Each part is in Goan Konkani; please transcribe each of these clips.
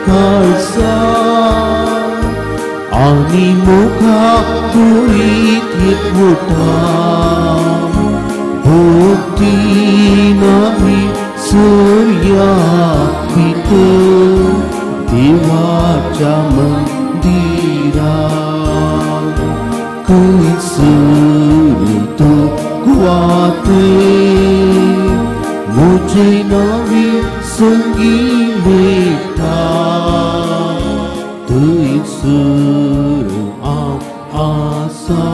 खासा आनी मोगा कुळीत एकवटा भक्ती नामी सूर्या भितर देवाच्या मंदिरा खंयसर तो कुवाते म्हजे नावी संगी मेळटा थंयसर हांव आसा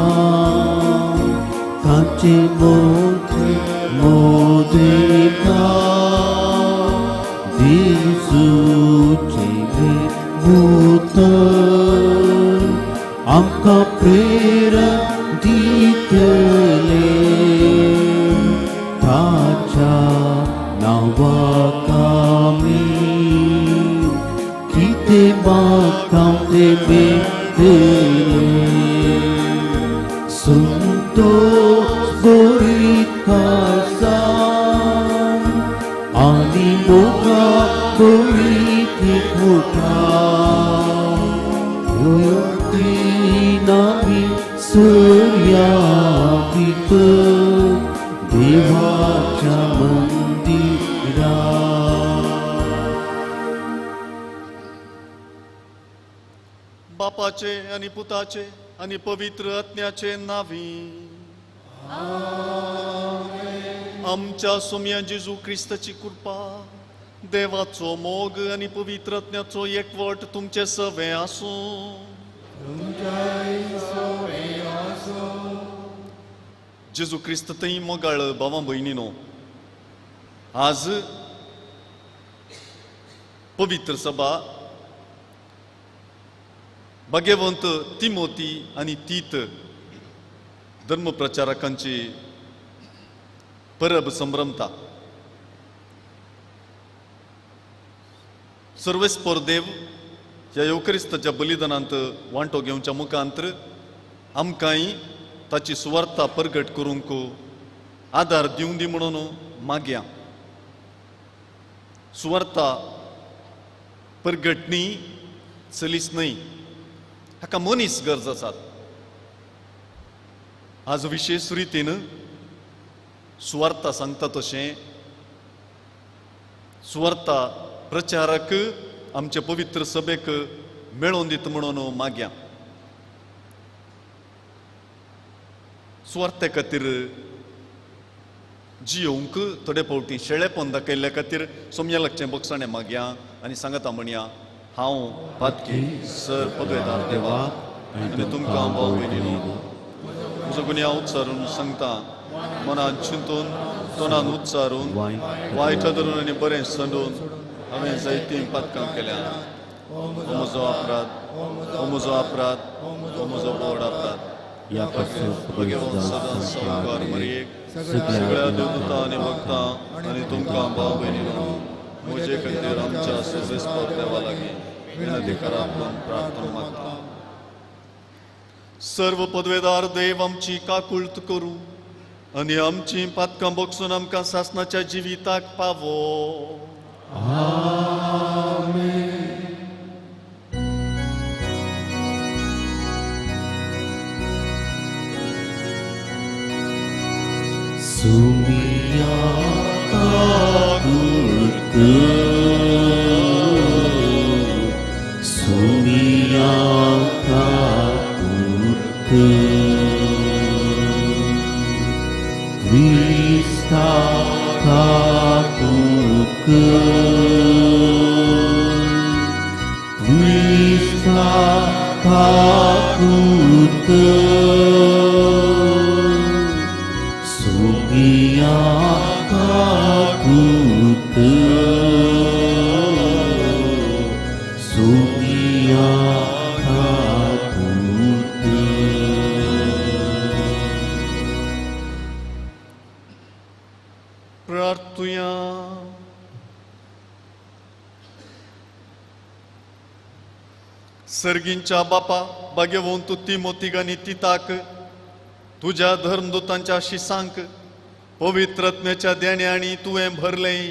ताचे मोठे मोदेका दिसूचे उतर आमकां प्रेरण दितले ताच्या नांवाक आमी कितें मागता तें मेळटलें संतोष गोरीत खासा आनी मोगा गोरीत एकवटा भक्ती नामी सूर्या भितर देवाच्या मंदिरा. बापाचे आनी पुताचे आनी पवित्र आत्म्याचे नावी आमच्या सोम्या जेजू क्रिस्ताची कृपा, देवाचो मोग आनी पवित्र आत्म्याचो एकवट तुमचे सवे आसूं. जेजू क्रिस्त थंय मोगाळ भावा भयणीनो, आज पवित्र सभा भाग्यवंत तिमोती आनी तीत धर्मप्रचारकांची परब संभ्रमता. सर्वेस्पोर देव ह्या येवक्रिस्ताच्या बलिदानांत वांटो घेवच्या मुखांतर आमकांय ताची सुवार्ता परगट करूंक आदार दिवं दी म्हणून मागया. सुवार्ता परगटणी चलीच न्हय, हाका मनीस गरज आसात. आज विशेष रितीन सुवार्ता सांगता तशें सुवार्ता प्रचारक आमचे पवित्र सभेक मेळोवन दिता म्हणून मागया. सुवार्ते खातीर जियोवंक थोडे फावटी शेळेपण दाखयल्ल्या खातीर सोमया लागचें बक्षाणें मागया आनी सांगता म्हणया, हांव पातकी सर पदवेदार देवा आनी तुमकां भाव भयणीनो म्हजो गुन्यांव उच्चारून सांगता, मनान चिंतून तोंडान उच्चारून वायट धरून आनी बरें सांडून हांवें जायतीं पातकां केल्या. हो म्हजो अपराध, हो म्हजो अपराध, हो म्हजो व्हड अपराध. भगवंत सदां सावकार मरयेक सगळ्या देवदूतां आनी भक्तां आनी तुमकां भाव भयणीनो म्हजे खातीर आमच्या सर्वेस्पोर देवा लागीं विनंती करा म्हणून प्रार्थना मागता. सर्व पदवेदार देव आमची काकुळट करूं आनी आमची पातकां बक्षून आमकां सासणाच्या जिविताक पावो. सुमिया काकुळट सुमिया काकुळट क्रिस्ता काकुळट क्रिस्ता काकुळट सुमिया काकुळट सुमिया काकुळट. प्रार्थुया. सर्गींच्या बापा भाग्यवंत तिमोतीक आनी तिताक तुज्या धर्मदूतांच्या शिसांक पवित्र आत्म्याच्या देण्यांनी तुवें भरलें.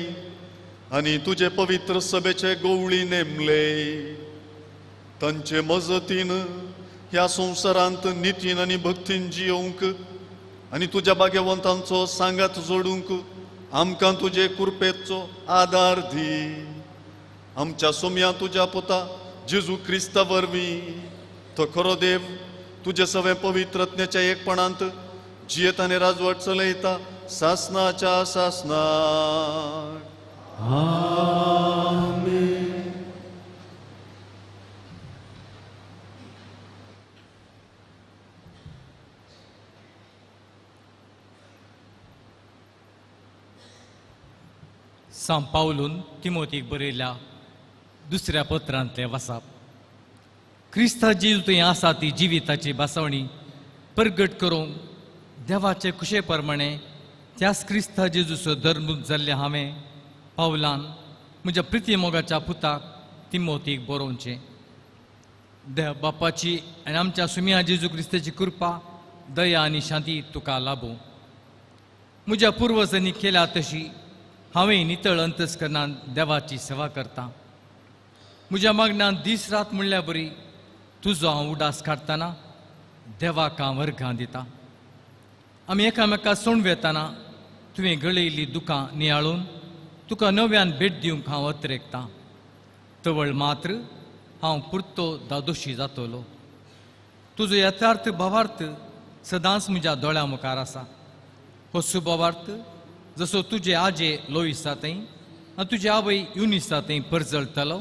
आनी तुजे पवित्र सभेचे गोवळी नेमले. तांचे मजतीन ह्या संवसारांत नितीन आनी भक्तीन जियोवंक आनी तुज्या भाग्यवंतांचो सांगात जोडूंक आमकां तुजे कुरपेचो आदार दी. आमच्या सोम्या तुज्या पुता जेजू क्रिस्ता वरवीं तो खरो देव तुजे सगळे पवित्रज्ञाच्या एकपणांत जियेत आनी राजवट चलयता सासनाच्या सासनाक. आमेन. सांत पावलून तिमोतीक बरयल्या दुसऱ्या पत्रांतलें वासाप. क्रिस्ता जेजू थंय आसा ती जिविताची भासावणी परगट करूंक देवाचे खुशे प्रमाणे त्याच क्रिस्ता जेजूचो धर्मूत जाल्ले हांवें पावलान म्हज्या प्रिती मोगाच्या पुताक तिमोतीक बरोवचें. देव बापाची आनी आमच्या सुम्या जेजू क्रिस्ताची कृपा, दया आनी शांती तुका लाभूं. म्हज्या पुर्वजांनी केल्या तशी हांवें नितळ अंतस्करणान देवाची सेवा करता. म्हज्या मागण्यान दीस रात म्हणल्या बरी तुजो हांव उडास काडटना देवाक हांव वर्गां दिता. आमी एकामेका सोंडवेताना तुवें गळयल्ली दुकां नियाळून तुका नव्यान भेट दिवंक हांव अत्रेकतां. तवळ मात्र हांव पुरतो दादोशी जातलो. तुजो यथार्थ भावार्थ सदांच म्हज्या दोळ्यां मुखार आसा. हो सुभावार्थ जसो तुजे आजे लोईसा थंय आनी तुजे आवय युनिसा थंय परजळटलो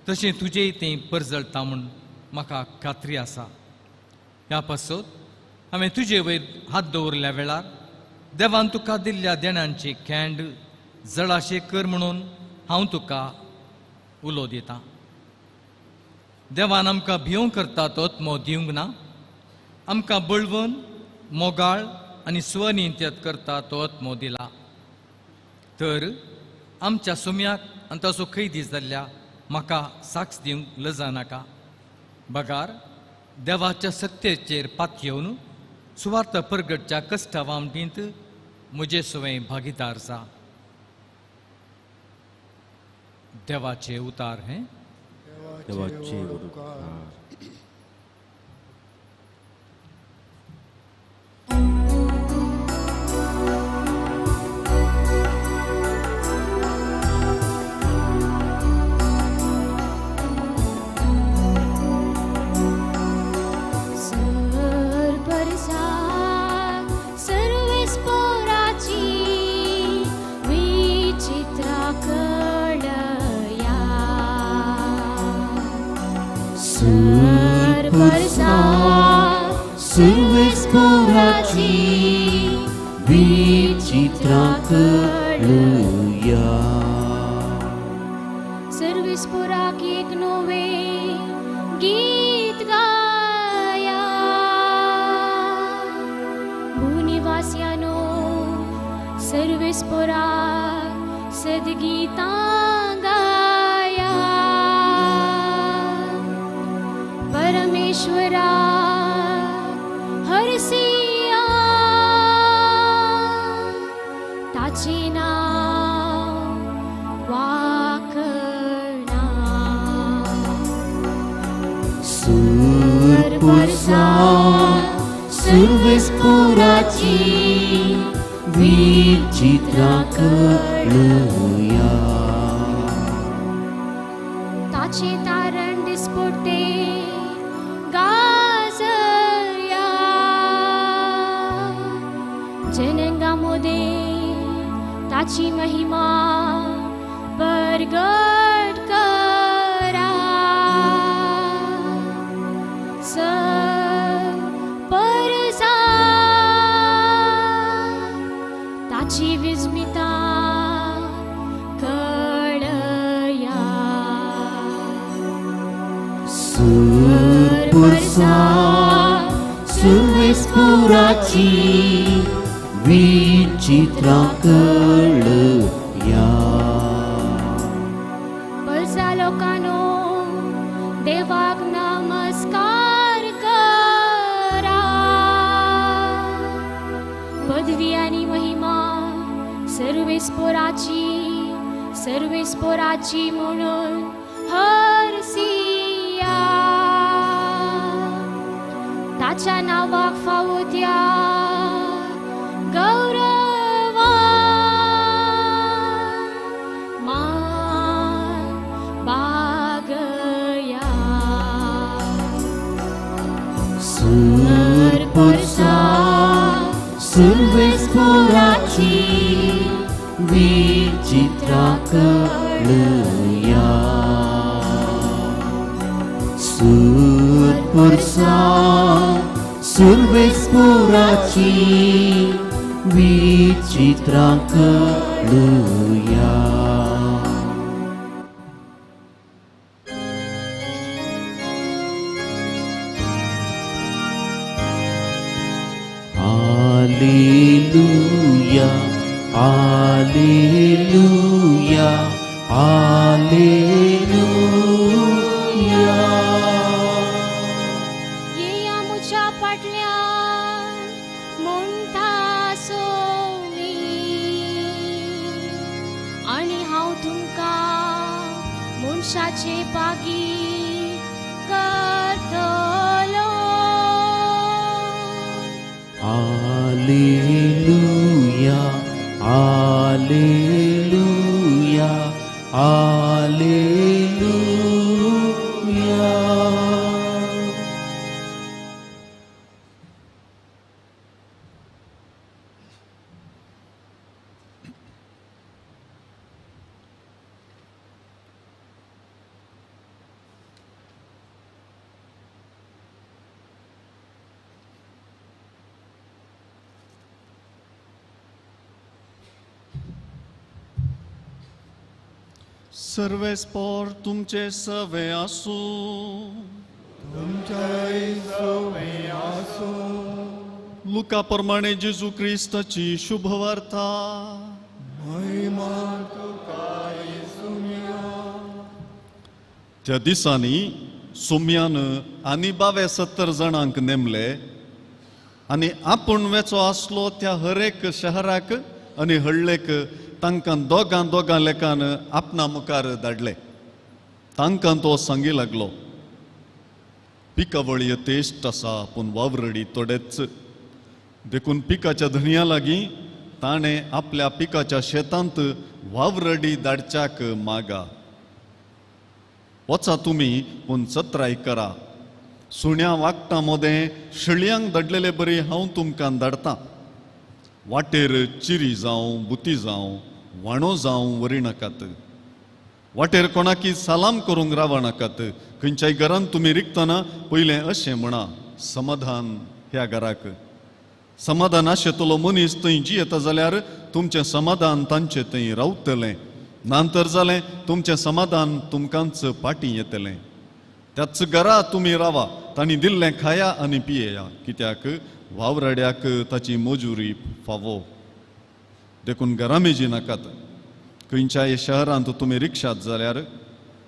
तशें तुजेय थंय परजळटा म्हूण म्हाका खात्री आसा. ह्या पासत हांवें तुजे वयर हात दवरल्या वेळार देवान तुका दिल्ल्या देण्यांची कँड जडाशें कर म्हणून हांव तुका उलो दितां. देवान आमकां भियोंक करता तो आत्मो दिवंक ना, आमकां बळवंत, मोगाळ आनी स्वनियंत्रित करता तो आत्मो दिला. तर आमच्या सुम्याक आनी ताचो कैदी जाल्ल्या म्हाका साक्ष दिवंक लजा नाका, बगार देवाच्या सत्तेचेर पातयेवन सुवार्थ परगटच्या कश्टा वामटींत म्हजे सवंय भागीदार जा. देवाचे उतार हें. देवाचे उपकार. सुरवेस्पोराची विचित्रा कळया. सर्वेस्पोराक एक नवे गीत गाया. भूनिवासियानो सर्वेस्पोरा सद्गीतां गाया. परमेश्वरा हरसिया ताचे नाव वाखणा. सुरपुरसा सुरवेस्पोराची विचित्रा कळया. ताचे तारण दिसपडटे गाजया. जनंगा मोदे ताची महिमा परगट करा. परसा ताची विस्मिता कळया. सुरपुरसा सुरवेस्पोराची विचित्रा कळया. परसा लोकांनो देवाक नमस्कार करा. पदवी आनी महिमा सर्वेस्पोराची सर्वेस्पोराची म्हणून हरसिया ताच्या नांवाक फावो त्या गौरवा मान बागया सूर पुरसा सुरवेस्पोराची विचित्रा कळया सूर पुरसा सुरवेस्पोराची विचित्रा कळया. Alleluia, Alleluia, Alleluia. येया मुझ्या फाटल्यान म्हणटा सोमी आनी हांव तुमकां मनशाचे पागी करतलो. Alleluia, Alleluia, Alleluia. सर्वेस्पोर तुमचे सवे आसूं. लुका प्रमाणे जेजू क्रिस्ताची शुभवार्ता. त्या दिसांनी सोम्यान आनी 72 जाणांक नेमले आनी आपूण वेचो आसलो त्या हरेक शहराक आनी हळ्ळेक तांकां दोगां दोगां लेखान आपणा मुखार धाडले. तांकां तो सांगी लागलो, पिकावळी यथेश्ट आसा पूण वावरडी थोडेच. देखून पिकाच्या धनया लागीं ताणें आपल्या पिकाच्या शेतांत वावरडी धाडच्याक मागा. वचा तुमी पूण चत्राय करा. सुण्या वागटां मदें शेळयांक धाडलेले बरी हांव तुमकां धाडटां. वाटेर चिरी जावं बुती जावं वाणो जावं वरी नाकात. वाटेर कोणाकी सलाम करूंक रावा नाकात. खंयच्याय घरांत तुमी रिगतना पयलें अशें म्हणा, समाधान ह्या घराक. समाधान आशेतलो मनीस थंय जियेता जाल्यार तुमचें समाधान तांचे थंय रावतलें, नातर जालें तुमचें समाधान तुमकांच फाटीं येतलें. त्याच घरा तुमी रावा, तांणी दिल्लें खाया आनी पियेया, कित्याक वावराड्याक ताची मजुरी फावो. देखून घरा मेजी नाकात. खंयच्याय शहरांत तुमी रिक्षात जाल्यार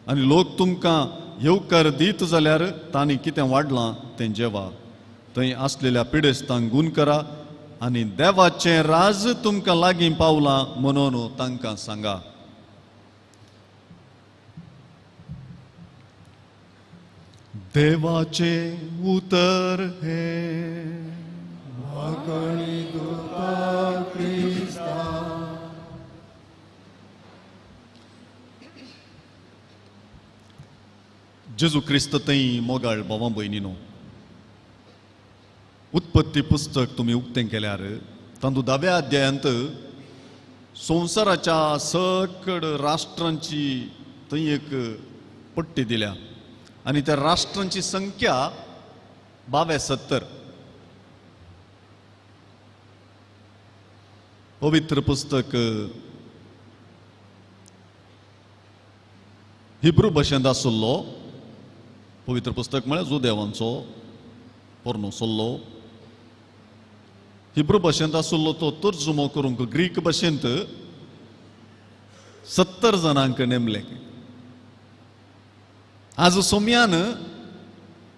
आनी लोक तुमकां येवकार दीत जाल्यार तांणी कितें वाडलां तें जेवा. थंय आसलेल्या पिडेस्तांक गूण करा आनी देवाचें राज तुमकां लागीं पावलां म्हणून तांकां सांगा. देवाचें उतर हें. जेजू क्रिस्त थंय मोगाळ भावां भयणीनो, उत्पत्ती पुस्तक तुमी उक्तें केल्यार तातूंत 10व्या अध्यायांत संवसाराच्या सकड राष्ट्रांची थंय एक पट्टी दिल्या आनी त्या राष्ट्रांची संख्या 72. पवित्र पुस्तक हिब्रू भाशेंत आसलो. पवित्र पुस्तक म्हळ्यार जुदेवांचो पोरनो सल्लो. हिब्रू भाशेंत आसलो तो तर्जुमो करूंक ग्रीक भाशेंत 70 जाणांक नेमले. आज सोम्यान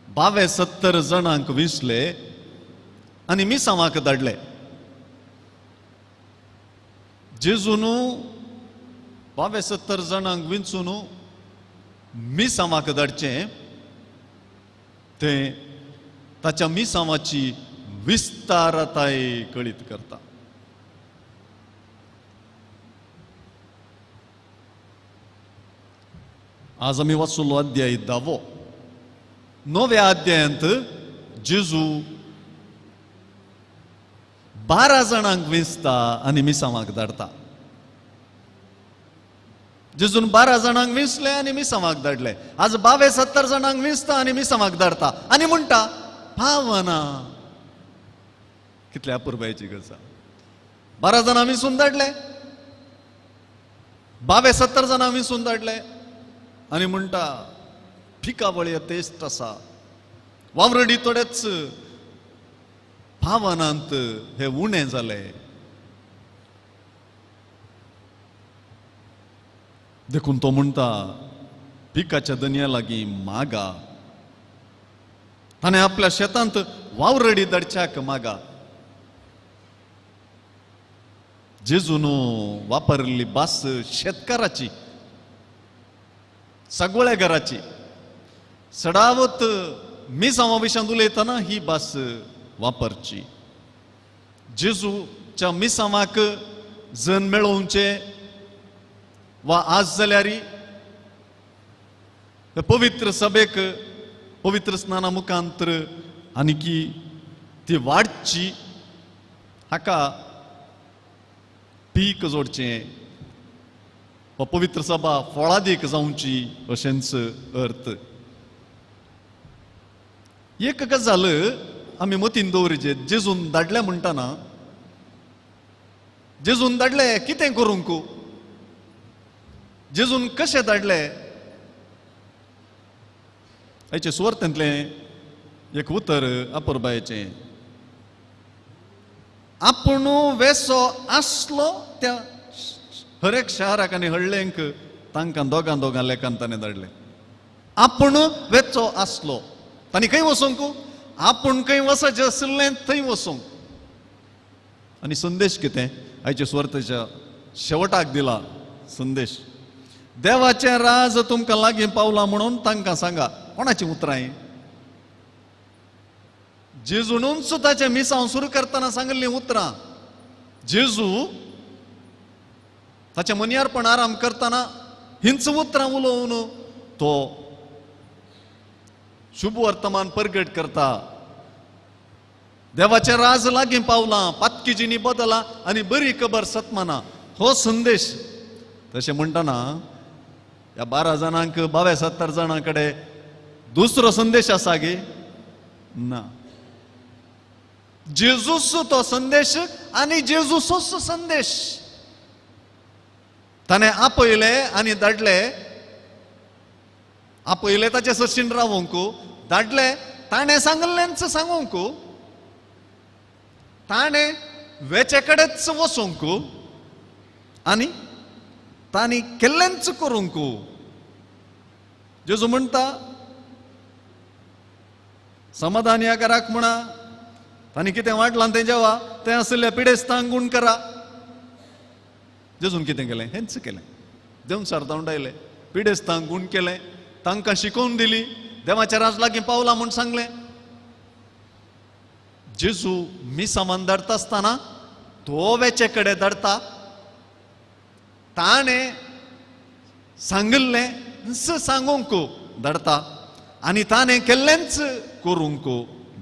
72 जाणांक विसले आनी मिसांवाक धाडले. जेजून 72 जाणांक विंचून मिसांवाक धाडचें तें ताच्या मिसांवाची विस्तारताय कळीत करता. आज आमी वाचलो अध्याय 10. 9व्या अध्यायांत जेजू 12 जाणांक विंचता आनी मिसांवाक धाडता. जेजून 12 जाणांक विंचले आनी मिसांवाक धाडले. आज 72 जाणांक विंचता आनी मिसांवाक धाडता आनी म्हणटा पावना. कितल्या अपुरबायेची गजाल. 12 जाणां विंचून धाडले, 72 जाणां विंचून धाडले आनी म्हणटा पिकावळ तेस्ट आसा, वावरडी थोडेच, पावनांत हे उणें जाले. देखून तो म्हणटा पिकाच्या दनया लागीं मागा. ताणें आपल्या शेतांत वावरडी धाडच्याक मागा. जेजून वापरिल्ली भास शेतकाराची, सगळ्या घराची. सडावत मिसांवा विशांत उलयतना ही भास वापरची. जेजूच्या मिसांवाक जन मेळोवचें वा आज जाल्यार पवित्र सभेक पवित्र स्नाना मुखांतर आनी की ती वाडची हाका पीक जोडचें वा पवित्र सभा फळादीक जावची अशेंच अर्थ. एक गजाल आमी मतीन दवरिचे, जेजून धाडले म्हणटाना जेजून धाडले कितें करूंक, जेजून कशें धाडले हाचे सुवार्थांतलें एक उतर अपुरबायेचें. आपूण वेसो आसलो त्या हर एक शाराक आनी हळ्ळेंक तांकां दोगां दोगां लेखान ताणें धाडले. आपूण वेचो आसलो तांणी खंय वचूंक, आपूण खंय वचचें आशिल्लें थंय वचूंक. आनी संदेश कितें आयच्या सुवार्थाच्या शेवटाक दिला संदेश, देवाचें राज तुमकां लागीं पावलां म्हणून तांकां सांगा. कोणाचीं उतरां हीं? जेजूनूच ताचें मिसांव सुरू करतना सांगिल्लीं उतरां. जेजू ताचें मनियारपण आराम करतना हींच उतरां उलोवन तो शुभ वर्तमान परगट करता. देवाचें राज लागीं पावलां, पातकी जिणी बदला आनी बरी खबर सतमाना, हो संदेश. तशें म्हणटना ह्या 12 जाणांक 72 जाणां कडेन दुसरो संदेश आसा गे? ना. जेजूस तो संदेश आनी जेजूसोच संदेश. ताणें आपयले आनी धाडले. आपयले ताचे सरशीन रावोंक, धाडले ताणें सांगल्लेंच सांगूंक, ताणें वेचे कडेच वचूंक आनी तांणी केल्लेंच करूंक. जेजू म्हणटा समाधान ह्या घराक म्हणा, तांणी कितें वाडलां तें जेवा, तें आशिल्ल्या पिडेस्तांक गूण करा. जेजून कितें केलें? हेंच केलें. देंवचार धांवडायले, पिडेस्तांक गूण केलें, तांकां शिकोवन दिली, देवाच्या राज लागीं पावला म्हूण सांगलें. जेजू मिसामान धाडटा आसतना तो वेचे कडेन धाडटा, ताणें सांगिल्लें सांगूंक धाडटा आनी ताणें केल्लेंच करूंक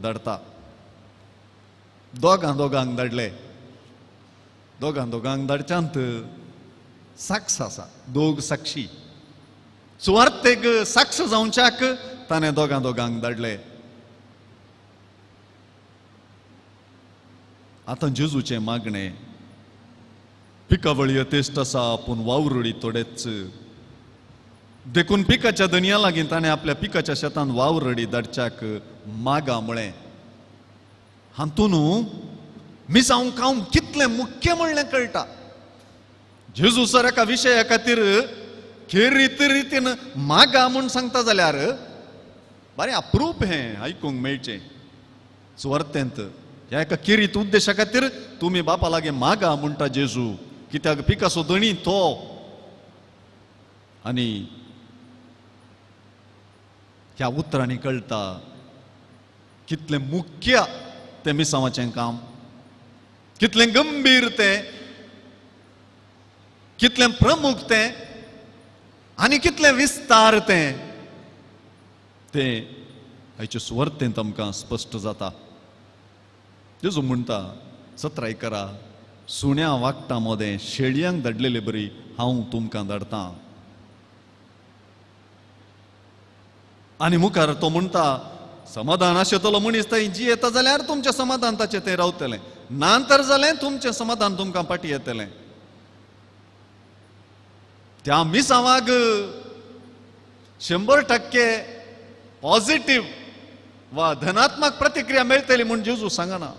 धाडटा. दोगां दोगांक धाडले. दोगां दोगांक धाडच्यांत साक्ष आसा, दोग साक्षी. सुवार्थेक साक्ष जावच्याक ताणें दोगां दोगांक धाडले. आतां जेजूचें मागणें, पिकावळी यथेश्ट आसा पूण वावरुडी थोडेच, देखून पिकाच्या दनया लागीं ताणें आपल्या पिकाच्या शेतान वावरडी धाडच्याक मागा म्हळें. हातून मिसांव काम कितलें मुख्य म्हणलें कळटा. जेजू सर एका विशया खातीर खेरीत रितीन मागा म्हूण सांगता जाल्यार बरें अप्रूप हें आयकूंक मेळचें. सुवार्थेंत ह्या एका खेरीत उद्देशा खातीर तुमी बापा लागीं मागा म्हणटा जेजू, कित्याक पिकाचो धणी तो. आनी ह्या उतरांनी कळटा कितलें मुख्य तें मिसांवाचें काम, कितलें गंभीर तें, कितलें प्रमुख तें आनी कितलें विस्तार तें, तें आयचे सुवार्तेंत आमकां स्पश्ट जाता. जेजू म्हणटा, सत्राय करा, सुण्या वागटां मदें शेळयांक धाडलेले बरी हांव तुमकां धाडटां. आनी मुखार तो म्हणटा, समाधान आशिल्लो मनीस थंय जियेता जाल्यार तुमचें समाधान ताचें थंय रावतलें, ना तर जालें तुमचें समाधान तुमकां फाटीं येतलें. त्या मिसांवाक 100% पॉझिटीव वा धनात्मक प्रतिक्रिया मेळटली म्हूण जेजू सांगना.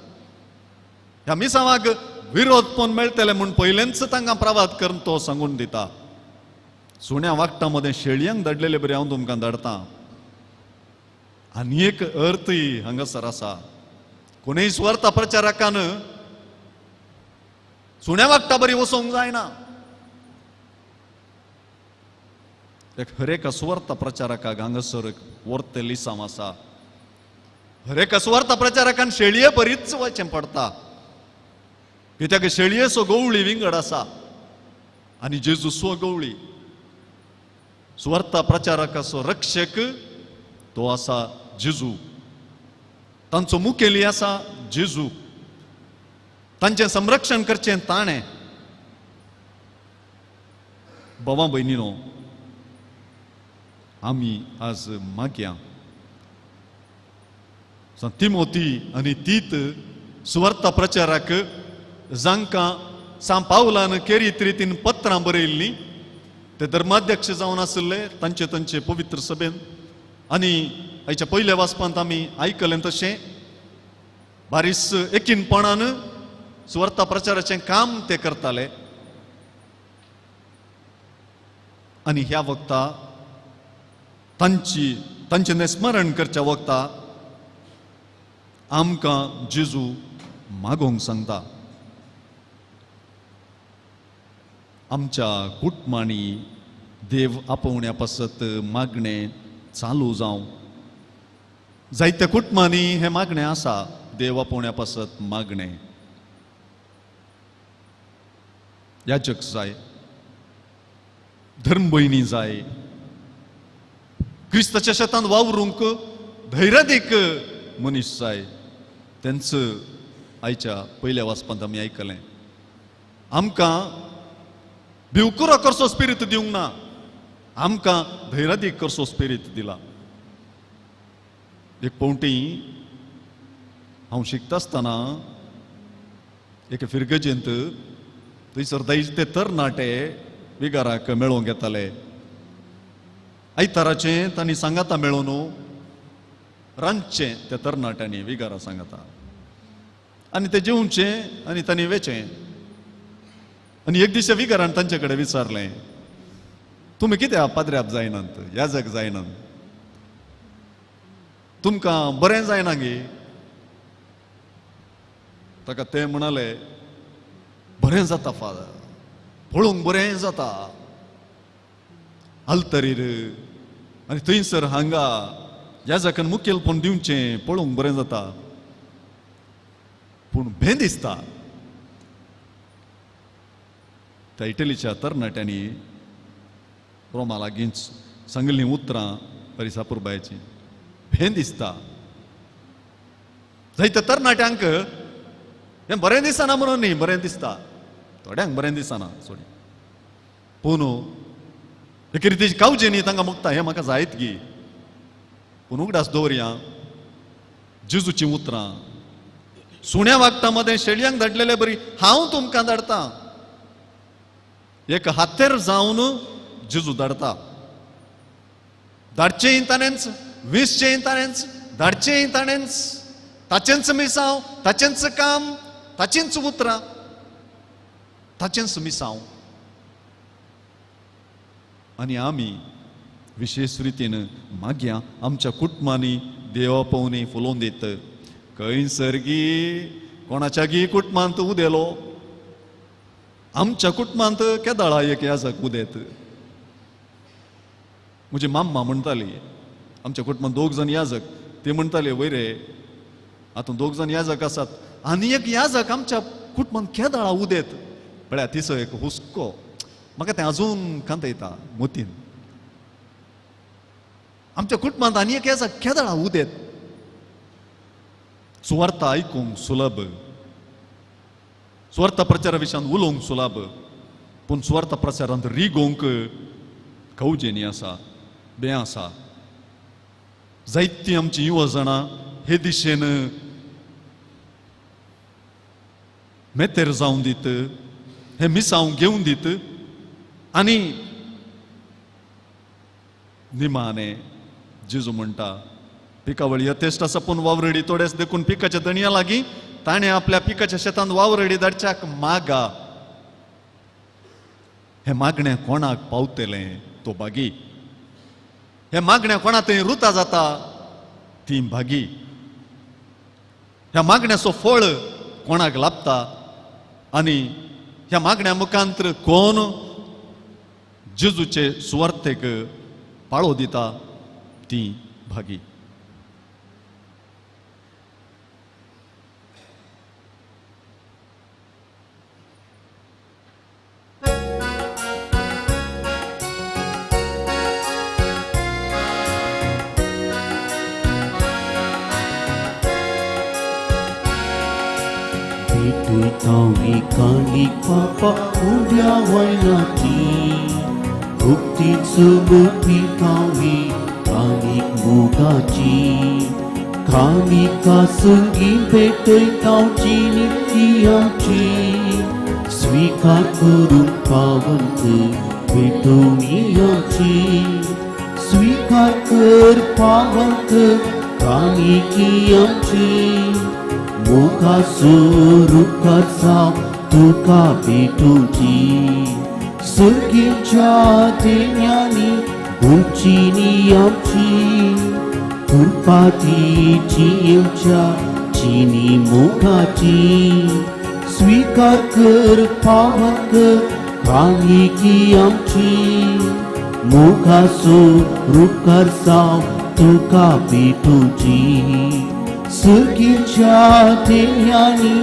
ह्या मिसांवाक विरोध पण मेळटले म्हूण पयलेंच तांकां प्रवाद करून तो सांगून दिता, सुण्या वागटां मदें शेळयांक धाडलेले बरी हांव तुमकां धाडटां. आनी एक अर्थय हांगासर आसा, कोणूय सुवार्थ प्रचारकान सुण्या वागटा बरी वचोंक जायना. एक हरेका सुवार्थ प्रचारकाक हांगासर एक वर्ते लिसांव आसा. हरेका सुवार्थ प्रचारकान शेळये बरीच वचचें पडटा, कित्याक शेळयेचो गवळी विंगड आसा आनी जेजू स्वगवळी. सुवार्थ प्रचारकाचो रक्षक तो आसा जेजू, तांचो मुखेली आसा जेजू, तांचें संरक्षण करचें ताणें. बाबा भयणीनो, आमी आज मागया तिमोती आनी तीत सुवार्थ प्रचारक जांकां सांत पावलान केरीत रितीन पत्रां बरयल्लीं, ते धर्माध्यक्ष जावन आशिल्ले तांचे तांचे पवित्र सभेन. आनी आयच्या पयल्या वाचपांत आमी आयकलें तशें बारीस एकीनपणान सुवार्थ प्रचाराचें काम ते करताले. आनी ह्या वखता तांची तांचें स्मरण करच्या वखता आमकां जेजू मागोवंक सांगता, आमच्या कुटुंबांनी देव आपोवण्या पासत मागणें चालू जावं. जायत्या कुटुंबांनी हें मागणें आसा, देव आपोवण्या पासत मागणें. याजक जाय, धर्मभयणी जाय, क्रिस्ताच्या शेतांत वावरूंक धैर्यादीक मनीस जाय. तेंच आयच्या पयल्या वाचपांत आमी आयकलें, आमकां भिवकुरो करचो स्पिरीत दिवंक ना, आमकां धैर्यादीक करचो स्पिरीत दिला. एक पवटी हांव शिकता आसतना एके फिरगजेंत थंयसर जायते तरणाटे विगाराक मेळोवंक येताले. आयताराचें तांणी सांगाता मेळोवन रांदचें त्या तरणाट्यांनी विगारा सांगाता, आनी ते जेवचें आनी तांणी वेचें. आनी एक दीस विगारान तांचे कडेन विचारलें, तुमी कित्याक पाद्र्याप जायनात, याजक जायनात, तुमकां बरें जायना गे? ताका ते म्हणाले, बरें जाता फादर, पळोवंक बरें जाता आल्तरीर आनी थंयसर हांगा याजकान मुखेलपण दिवचें, पळोवंक बरें जाता, पूण भें दिसता. त्या इटलीच्या तरणाट्यांनी रोमा लागींच सांगिल्लीं उतरां परिसापुरबायचीं, भें दिसता. जायत्या तरणाट्यांक हें बरें दिसना म्हणून न्ही, बरें दिसता, थोड्यांक बरें दिसना सोडी, पूण एके रितीची कावजी न्ही तांकां मुक्ता, हें म्हाका जायत गी. पूण उगडास दवरया जेजूचीं उतरां, सुण्या वागटां मदें शेळयांक धाडलेले बरी हांव तुमकां धाडटां. एक हातेर जावन जेजू धाडटा, धाडचेंय ताणेंच, विसचेंय ताणेंच, धाडचेंय ताणेंच, ताचेंच मिसांव, ताचेंच काम, ताचींच उतरां, ताचेंच मिसांव. आनी आमी विशेश रितीन मागया आमच्या कुटुंबांनी देवा पवनी फुलोवन दित. खंयसर गी कोणाच्या गी कुटुंबांत उदेलो, आमच्या कुटुंबांत केदाळा एक याजक उदेत. म्हजी माम्मा म्हणटाली, आमच्या कुटुंबान दोग जाण याजक, ते म्हणटाले वय रे आतां दोग जाण याजक आसात आनी एक याजक आमच्या कुटुंबान केदाळा उदेत पळया तिचो एक हुस्को म्हाका तें अजून कांत येता मोतीन. आमच्या कुटुंबांत आनी एक याजक केदाळा उदेत. सुवार्थ आयकूंक सुलभ, सुवार्थ प्रचारा विशयान उलोवंक सुलभ, पूण सुवार्थ प्रचारांत रिगोवंक कवजेनी आसा, बें आसा. जायतीं आमची युवा जाणां हे दिशेन मेतेर जावन दीत, हे मिसांव घेवन दीत आनी निमाणे जेजू म्हणटा पिकावळ यथेश्ट आसा पूण वावरडी थोडेच, देखून पिकाच्या दणया लागीं ताणें आपल्या पिकाच्या शेतांत वावरडी धाडच्याक मागा. हें मागणें कोणाक पावतलें तो भागी, हें मागणें कोणा थंय रुता जाता ती भागी, ह्या मागण्याचो फळ कोणाक लाभता आनी ह्या मागण्या मुखांतर कोण जेजूचे सुवार्थेक पाळो दिता ती भागी. तावी काली पापा उड्या वयनाची भुक्तीच मुक्ती तावी कालीक मोगाची कालिका संगी भेटय तावची निती आमची स्वीकार करूंक पावंत भेटोवणी आमची स्वीकार कर पावंत कालिकी आमची मोगाचो रुखार जाव तुका भेटोवची सर्गीच्या देण्यांनी भरची नी आमची कृपातीची येवच्या चिनी मोगाची स्वीकार कर पावन कर कालिकी आमची मोगाचो रुखार जाव तुका भेटोवची सर्गीच्या देण्यांनी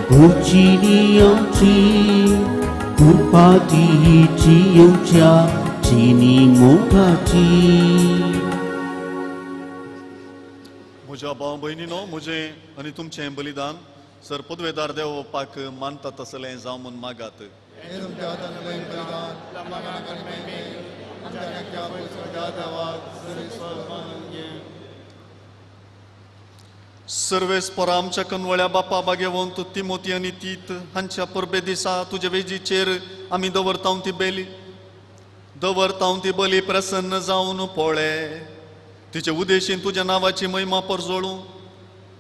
भरची नी आमची कृपातीची येवच्या चिनी मोगाची. म्हज्या भाव भयणीनो, म्हजें आनी तुमचें बलिदान सर पदवेदार देव बापाक मानता तसलें जावं म्हूण मागात. सर्वेस्परा आमच्या कनवळ्या बापा बागेवंत तिमोती आनी तीत हांच्या परबे दिसा तुजे वेजीचेर आमी दवरतांव ती बेली दवरतांव ती बली प्रसन्न जावन पळे तिचे उदेशीन तुज्या नांवाची महिमा परजळूं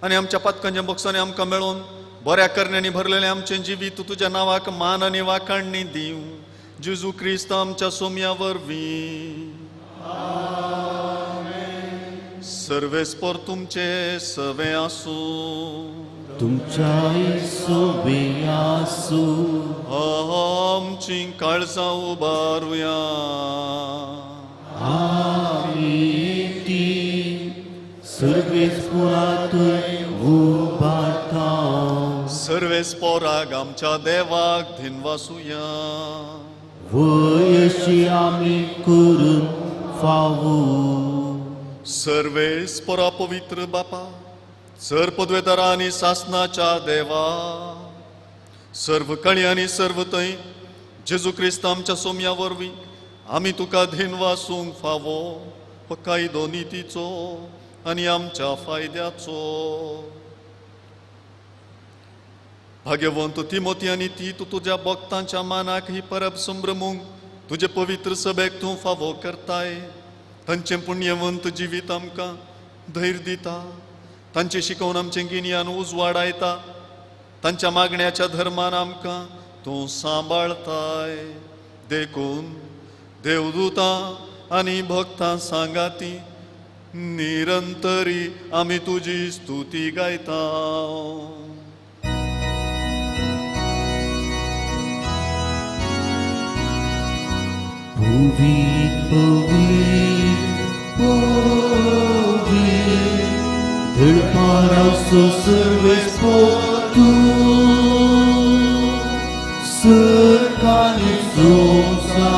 आनी आमच्या पातकांच्या बक्षांनी आमकां मेळोवन बऱ्या करण्यांनी भरलेलें आमचें जिवीत तुज्या नांवाक मान आनी वाखाणणी दिवं जेजू क्रिस्त आमच्या सोम्या वरवीं. सर्वेस्पर तुमचे सवे आसूं तुमच्याय सोबे आसूं. आमची काळजां उबारुया आमी ती सर्वेस्परांतय उबारता. सर्वेस्पराक आमच्या देवाक धिनवासुया वयशी आमी करून फावो. सर्वेस्परा पवित्र बापा सर पदवेदारा आनी सासनाच्या देवा सर्व कळी आनी सर्व थंय जेजू क्रिस्त आमच्या सोम्या वरवीं आमी तुका धिनवासूंक फावो हो कायदो नितीचो आनी आमच्या फायद्याचो. भाग्यवंत तिमोती आनी तीत तुज्या भक्तांच्या मानाक ही परब संभ्रमूंक तुजे पवित्र सभेक तूं फावो करताय. तांचें पुण्यवंत जिवीत आमकां धैर्य दिता, तांचें शिकोवन आमचें गिन्यान उजवाडायता, तांच्या मागण्याच्या धर्मान आमकां तूं सांबाळताय. देखून देवदूतां आनी भक्तां सांगाती निरंतरी आमी तुजी स्तुती गायता. पवित्र पवित्र Maraso serves potu Serkani sosa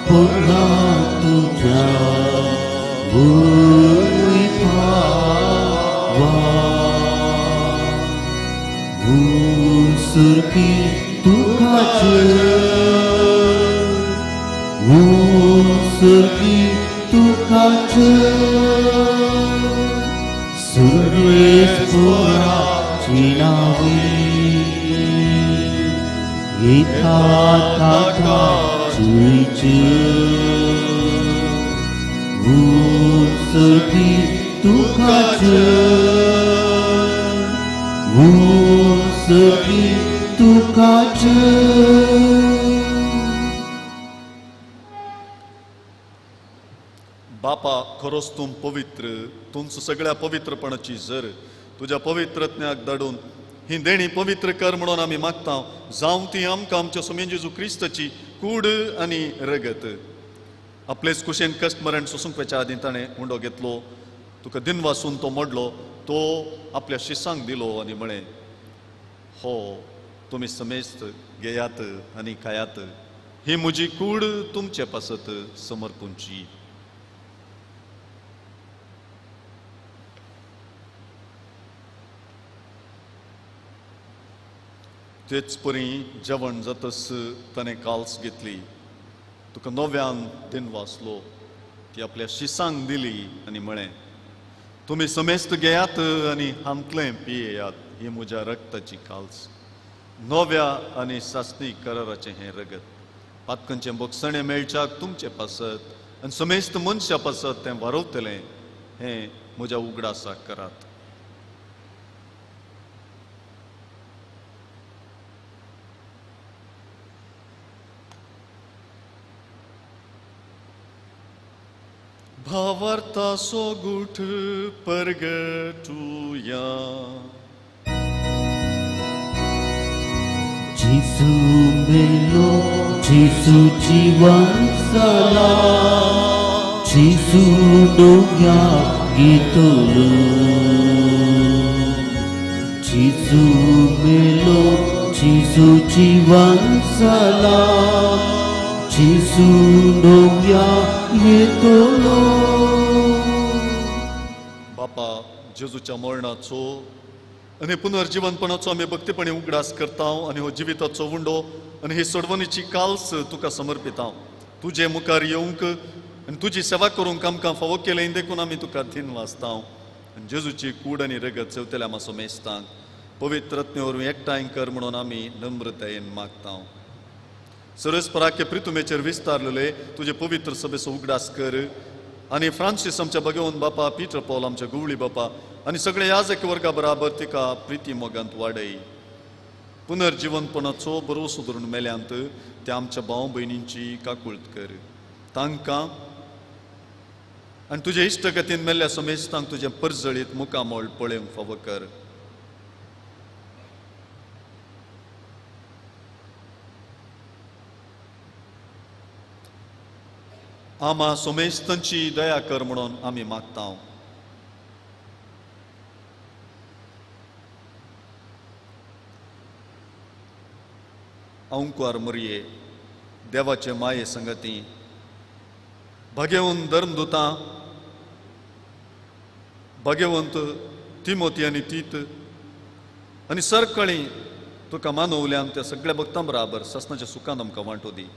porla tuja Vuipawa Vunsurki tukache Vunsurki tukache Surves pora chinavi Yitha tata chuiche Vunsurki tukache Vunsurki tukache. बापा खरोच तूं पवित्र, तुमचो सगळ्या पवित्रपणाची जर तुज्या पवित्रज्ञाक धाडून ही देणी पवित्र कर म्हणून आमी मागता, जावं ती आमकां आमच्या स्वामी जेजू क्रिस्ताची कूड आनी रगत. आपलेच कुशेन कश्ट मरण सोसूंक वचच्या आदीं ताणें उंडो घेतलो, तुका दिनवासून तो मोडलो, तो आपल्या शिसांक दिलो आनी म्हळें, हो तुमी समेस्त घेयात आनी खायात, ही म्हजी कूड तुमचे पासत समर्पूंची. तेच परी जेवण जातच ताणें काल्स घेतली, तुका नव्यान दिनवासलो, ती आपल्या शिसांक दिली आनी म्हळें, तुमी समेस्त घेयात आनी हांतलें पियेयात, ही म्हज्या रक्ताची काल्स, नव्या आनी सासणी कराराचें हें रगत, पातकांचें बोगसणें मेळच्याक तुमचे पासत आनी समेस्त मनशा पासत तें वारवतलें, हें म्हज्या उगडासाक करात. भावार्थाचो गुठ परगटुया. जेजू मेलो, जेजू जिवन जाला, जेजू डोंग्या घेतलो. जेजू मेलो, जेजू जिवन जाला, जेजू डोंग्या घेतलो. बापा, जेजूच्या मरणाचो आनी पुनर्जीवनपणाचो आमी भक्तीपणी उगडास करता आनी हो जिविताचो उंडो आनी ही सोडवणीची काल्स तुका समर्पिता. तुजे मुखार येवंक आनी तुजी सेवा करूंक आमकां फावो केलें देखून आमी तुका दिनवासता. आनी जेजूची कूड आनी रगत सेवतल्या आमच्या मेस्तांक पवित्रत्ने वरवीं एकठांय कर म्हणून आमी नम्रतायेन मागता. सरस्पराके प्रितुमेचेर विस्तारलेले तुजे पवित्र सभेचो उगडास कर आनी फ्रांसीस आमच्या भगवंत बापा, पीटर पॉल आमच्या गुवळी बापा आनी सगळे याजक वर्गा बराबर तिका प्रिती मोगांत वाडय. पुनर्जिवनपणाचो भरवसो धरून मेल्यांत त्या आमच्या भाव भयणींची काकुळत कर. तांकां आनी तुजे इश्टगतीन मेल्ल्या समेस्तांक तुजें परजळीत मुखामळ पळोवंक फावो कर. आमा सोमेस्तांची दया कर म्हणून आमी मागता. अंकुर मरये देवाचे माये संगती भगेवन धर्मदुतां, भगेवंत तिमोती आनी तीत आनी सरकळी तुका मानवल्यान त्या सगळ्या भक्तां बराबर सासणाच्या सुखान आमकां वांटो दी.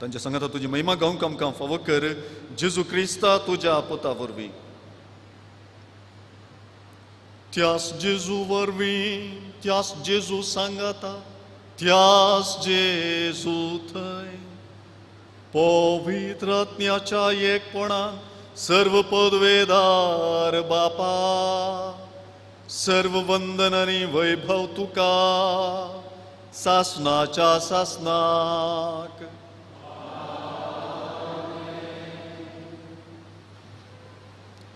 तांच्या संगता तुजी महिमा गावंक आमकां फावो कर, जेजू क्रिस्ता तुज्या पुता वरवीं. त्यास जेजू वरवीं, त्यास जेजू सांगाता, त्यास जेजू थंय पवित्रज्ञाच्या एकपणान सर्व पदवेदार बापा, सर्व वंदन आनी वैभव तुका सासणाच्या सासणाक.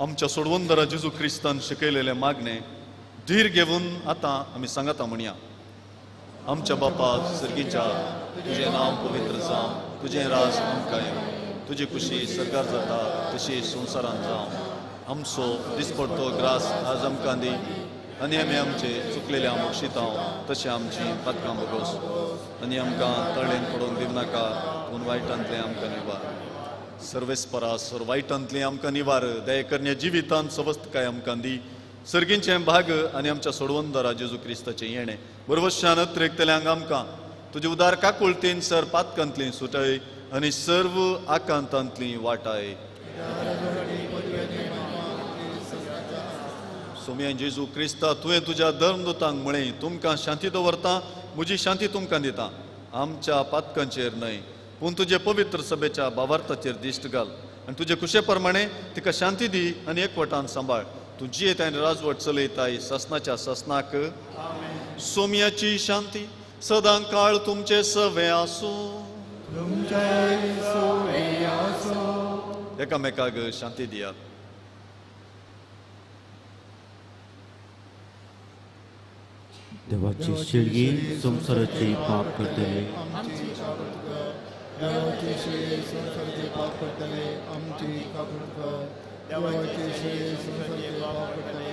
आमच्या सोडवंदरा जेजू क्रिस्तान शिकयलेले मागणे धीर घेवन आतां आमी सांगता म्हणया. आमच्या बापा सर्गीच्या, तुजें नांव पवित्र जावं, तुजें राज आमकां येवं, तुजी खुशी सरकार जाता तशी संवसारांत जावं. आमचो दिसपडतो ग्रास आज आमकां दी आनी आमी आमचे चुकलेले बक्षितांव तशें आमची पातकां भोगोस आनी आमकां तळेन पडोवंक दिवनाका पूण वायटांतलें आमकां निवार. सर्वेस्परा सर वायटांतलें आमकां निवार. दया करण्या जिवितांत सवस्तकाय आमकां दी. सर्गींचें भाग आनी आमच्या सोडवंदरा जेजू क्रिस्ताचें येणें बरवशान अत्रेकतल्यांक आमकां तुजे उदार काकुळतेन सर पातकांतलीं सुटाय आनी सर्व आकांतांतलीं वाटाय. सोम्या जेजू क्रिस्ता तुवें तुज्या धर्मदूतांक म्हळें तुमकां शांती दवरता म्हजी शांती तुमकां दिता. आमच्या पातकांचेर न्हय पूण तुजे पवित्र सभेच्या भावार्थाचेर दिश्ट घाल आनी तुजे कुशे प्रमाणे तिका शांती दी आनी एकवटान सांबाळ. तूं जियेत आनी राजवट चलयताय ससनाच्या ससनाक. सोम्याची शांती सदां काळ तुमचे सवे आसूं. एकामेकाक शांती दियात. देवाची शेळी संवसाराचे पाप करतले. देवाची शेळी संवसाराचे पाप करतले आमची काकूळ कर. देवाची शेळी संवसाराचे पाप करतले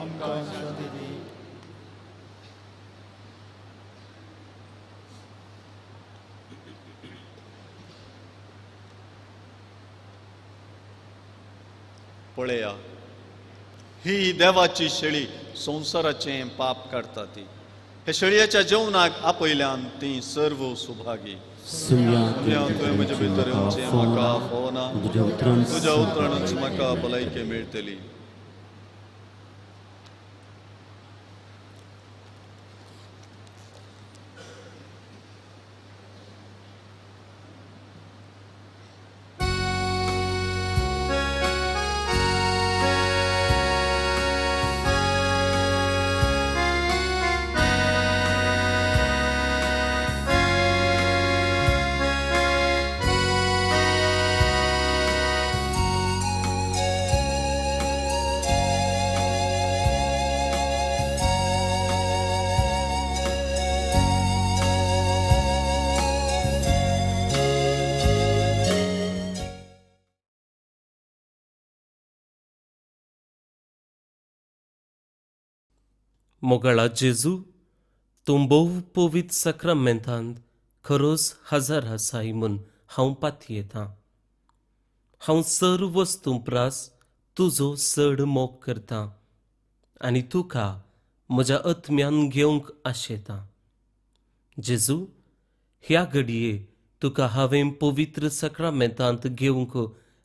आमकां शांती दी. पळया ही देवाची शेळी संवसाराचें पाप काडटा ती. हे शेळयेच्या जेवणाक आपयल्यान ती सर्व सुभागी. तुवें म्हजे भितर येवचें म्हाका फावना तुज्या उतरानच म्हाका भलायकी मेळटली. मोगाळा जेजू, तूं भोव पवित्र साक्रामेंतांत खरोच हजर आसाय म्हूण हांव पातयेतां. हांव सर्व वस्तूं प्रास तुजो चड मोग करतां आनी तुका म्हज्या आत्म्यान घेवंक आशेतां. जेजू, ह्या घडये तुका हांवें पवित्र साक्रामेंतांत घेवंक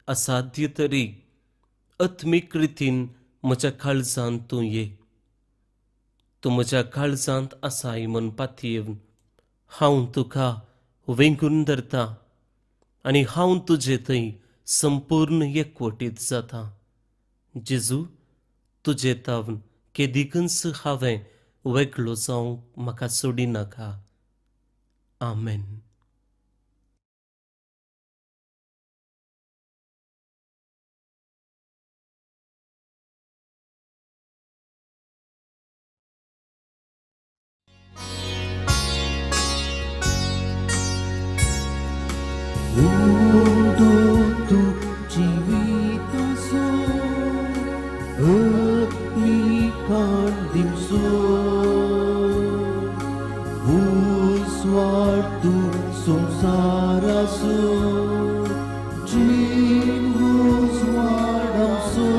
असाध्य तरी आत्मीक रितीन म्हज्या काळजांत तूं ये. तूं म्हज्या काळजांत आसाय म्हूण पातयेवन हांव तुका वेंगून धरता आनी हांव तुजे थंय संपूर्ण एकवटीत जाता. जेजू, तुजे तावन केदिकूच हांवें वेगळो जावंक म्हाका सोडिनाका. आमेन. Mundo tu जिविताचो अग्निकांड दिवचो उजवाड तूं संवसाराचो जीण उजवाडाचो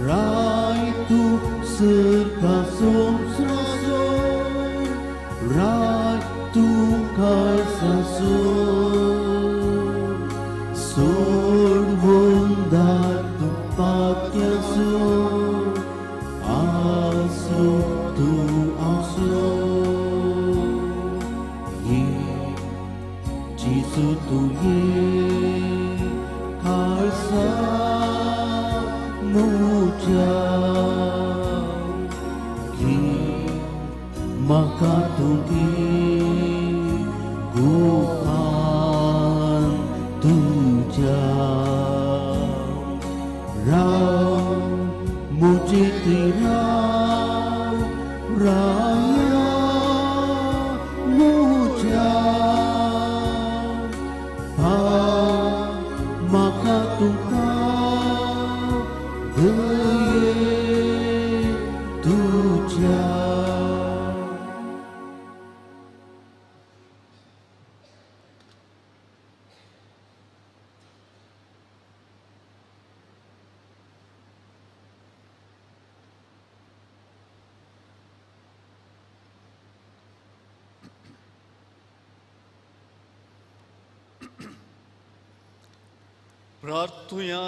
राय तूं सरका संवसाराचो राय तूं काळजाचो सोडवंदार तूं पात्याचो आसरो तूं आसलो. ये जेजू तूं ये काळजा म्हज्या घे म्हाका तूं घे गुहान तुज्या राव म्हजे थंय राव राया म्हज्या भाव म्हाका तुका दयेन. प्रार्थुया.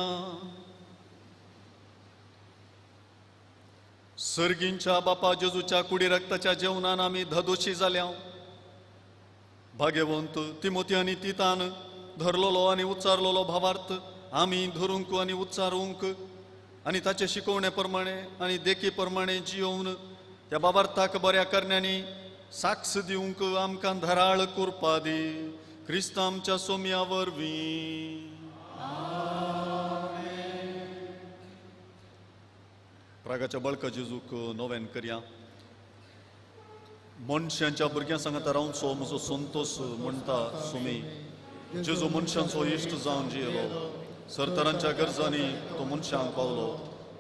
सर्गींच्या बापा जेजूच्या कुडी रक्ताच्या जेवणान आमी धदोशी जाल्या. भाग्यवंत तिमोती आनी तितान धरलेलो आनी उच्चारलेलो भावार्थ आमी धरूंक आनी उच्चारूंक आनी ताचे शिकवणे प्रमाणे आनी देखी प्रमाणे जियोवन त्या भावार्थाक बऱ्या करण्यांनी साक्ष दिवंक आमकां धराळ कुरपा दी. क्रिस्त आमच्या सोम्या वरवीं. रागाच्या बळका जेजूक नोवेन करया. मनशांच्या भुरग्यां सांगता रावचो म्हजो संतोस म्हणटा सुमी. जेजू मनशांचो इश्ट जावन जियेलो. सरतरांच्या गरजांनी तो मनशांक पावलो.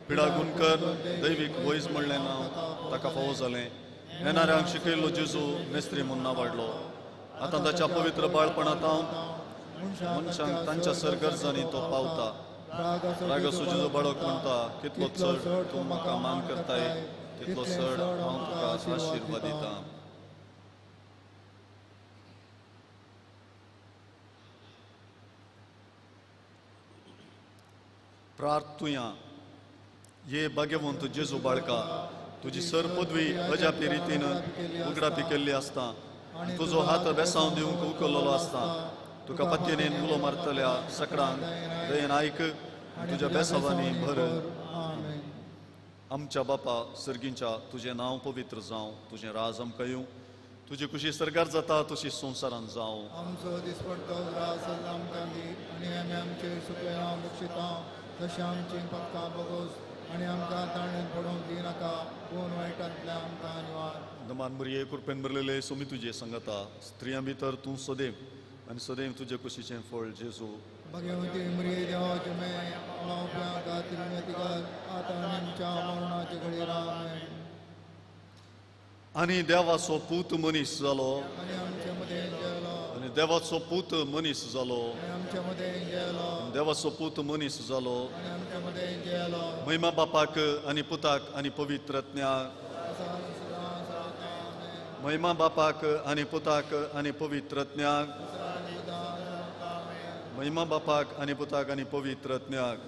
पिडा गुणकर दैवीक वैज म्हणलें नांव ताका फावो जालें. येणाऱ्यांक शिकयल्लो जेजू मेस्त्री म्हूण नांव वाडलो. आतां ताच्या पवित्र बाळपणांत मनशांक तांच्या सर गरजांनी तो पावता. रागासो जेजू बाळक म्हणटा, कितलो चड तूं म्हाका मान करताय तितलो चड हांव तुका आशिर्वाद दितां. प्रार्थुया. ये भाग्यवंत जेजू बाळका, तुजी सर पदवी अजापी रितीन उगडापी केल्ली आसता. तुजो हात बेसांव दिवंक उखल्लेलो आसता. तुका पत्येन उलो मारतल्या सकडांक दयेन आयक, तुज्या बेसावांनी भर. आमच्या बापा सर्गींच्या, तुजें नांव पवित्र जावं, तुजें राज आमकां येवं, तुजी खुशी सरकार जाता तशी संवसारान जावं. आमचो दिसपडतो राज आमकां दी आनी आमी आमचे सुकल्या बक्षिता तशें आमची पक्का बगोस आनी आमकां ताणें पडोवंक दिनाका, पूण वायटांतल्या आमकां निवार. दमान मरिये कृपेन भरलेले सोमी तुजे सांगता, स्त्रियां भितर तूं सदैव आनी सदैव तुजे कुशीचें फळ जेजू. भगवती मरिये देवाचे मे मावप्या खातीर विनंती कर, आतां आनी आमच्या मरणाचे घडयेर. आमेन. आनी देवाचो पूत मनीस जालो. आनी आमचे मदें जेलो. आनी देवाचो पूत मनीस जालो. आनी आमचे मदें जेलो. देवाचो पूत मनीस जालो. आनी आमचे मदें जेलो. महिमा बापाक आनी पुताक आनी पवित्रज्ञाक. महिमा बापाक आनी पुताक आनी पवित्रज्ञाक. महिमा बापाक आनी पुताक आनी पवित्रज्ञाक.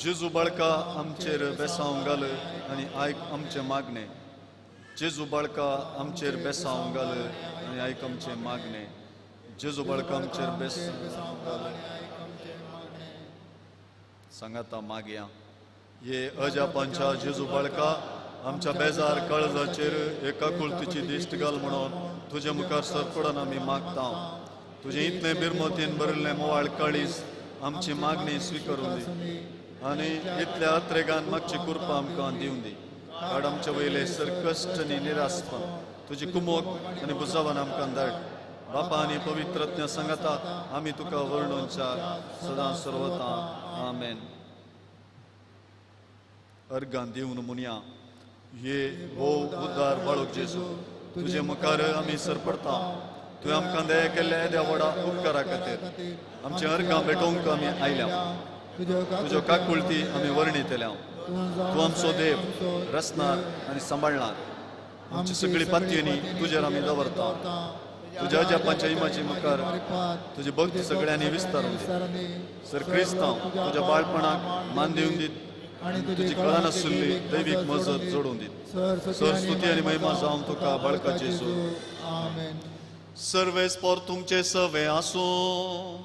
जेजू बाळका आमचेर बेसांव घाल आनी आयक आमचें मागणें. जेजू बाळका आमचेर बेसांव घाल आनी आयक आमचें मागणें. जेजू बाळका आमचेर बेसांव घाल. सांगाता मागया. हे अजापांच्या जेजू बाळका, आमच्या बेजार काळजाचेर एका कुळतीची दिश्ट घाल म्हणून तुजे मुखार सरपडन आमी मागता. तुजें इतलें बिरमतीन भरिल्लें मोवाळ काळीज आमची मागणी स्विकारून दी आनी इतल्या अत्रेगान मागची कुरपा आमकां दिवन दी. काड आमचे वयले सरकश्ट आनी निरासपण तुजी कुमोक आनी बुजावान आमकां धाड. बापा आनी पवित्रज्ञ सांगता आमी तुका वर्णूनच्या सदां सर्वता. आमेन. अर्गान दिवन मुनया. हे भोव उद्धार बाळक जेजू, तुजे मुखार आमी सरपडता. तुवें आमकां दया केल्ल्या येद्या व्हडा उपकारा खातीर आमचे अर्गां भेटोवंक आमी आयल्या. तुज्यो काकुळती आमी वर्णितल्या. तूं आमचो देव, रचणार आनी सांबाळणार. आमची सगळी पातयेनी तुजेर आमी दवरता. तुज्या अजापांच्या इमाजी मुखार तुजी भक्ती सगळ्यांनी विस्तारून दी. सर क्रिस्तांव तुज्या बाळपणाक मान दिवन दीत आनी तुजी कळनासुल्ली दैवीक मजत जोडून दीत. सर स्तुती आनी महिमा जावं तुका बाळका जेजू. सर्वेस पोर तुमचे सवे आसूं.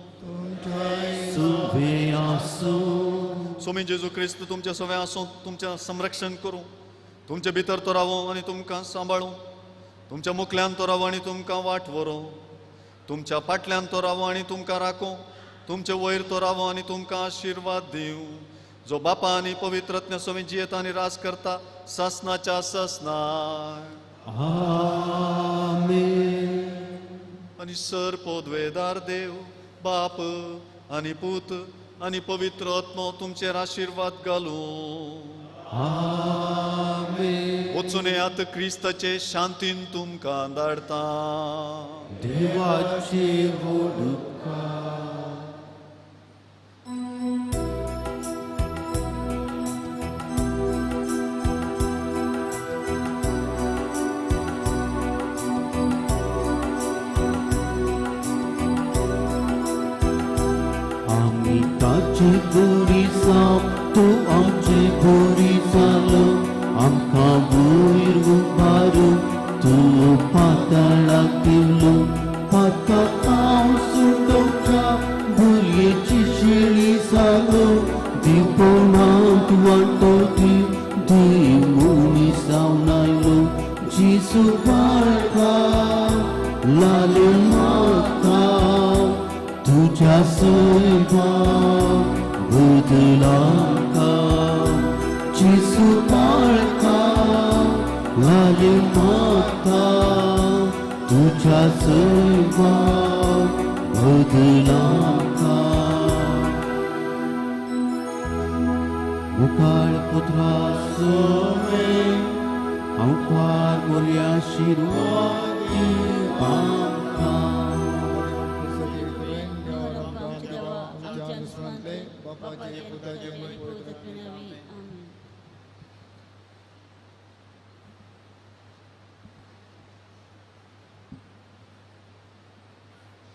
स्वामी जेजू क्रिस्त तुमचे सवे आसूं, तुमचें संरक्षण करूं, तुमचे भितर तो रावूं आनी तुमकां सांबाळूं, तुमच्या मुखल्यान तो रावूं आनी तुमकां वाट व्हरूं, तुमच्या फाटल्यान तो रावूं आनी तुमकां राखूं, तुमचे वयर तो रावूं आनी तुमकां आशिर्वाद दिवं. जो बापा आनी पवित्रज्ञ स्वामी जियेता आनी राज करता सासनाच्या सासनाक. आमेन. आनी सर पदवेदार देव बाप आनी पूत आनी पवित्र आत्मो तुमचेर आशिर्वाद घालूं. आमेन. वचून येयात क्रिस्ताचे शांतीन तुमकां धाडटा. देवाचे व्हड उपकार. ताची बोरी साप तूं आमची बोरी जालो आमकां वयर उबारू तूं पातळाक दिवलो पातळ सुटोवच्या भुरयेची शिळी जालो दिवपणांत वांटो दी दी मनीस जावन आयलो जेजू बाळका लाले म्हाका तुज्या सैमा बदलाका जेजू बाळका लाले म्हाका तुज्या सैमा बदलाका मुखार पुत्रा सोमे हांव फार मोरया शिरवादी आमच्या दुश्मनांतले बापाचे पुताचे आनी पवित्र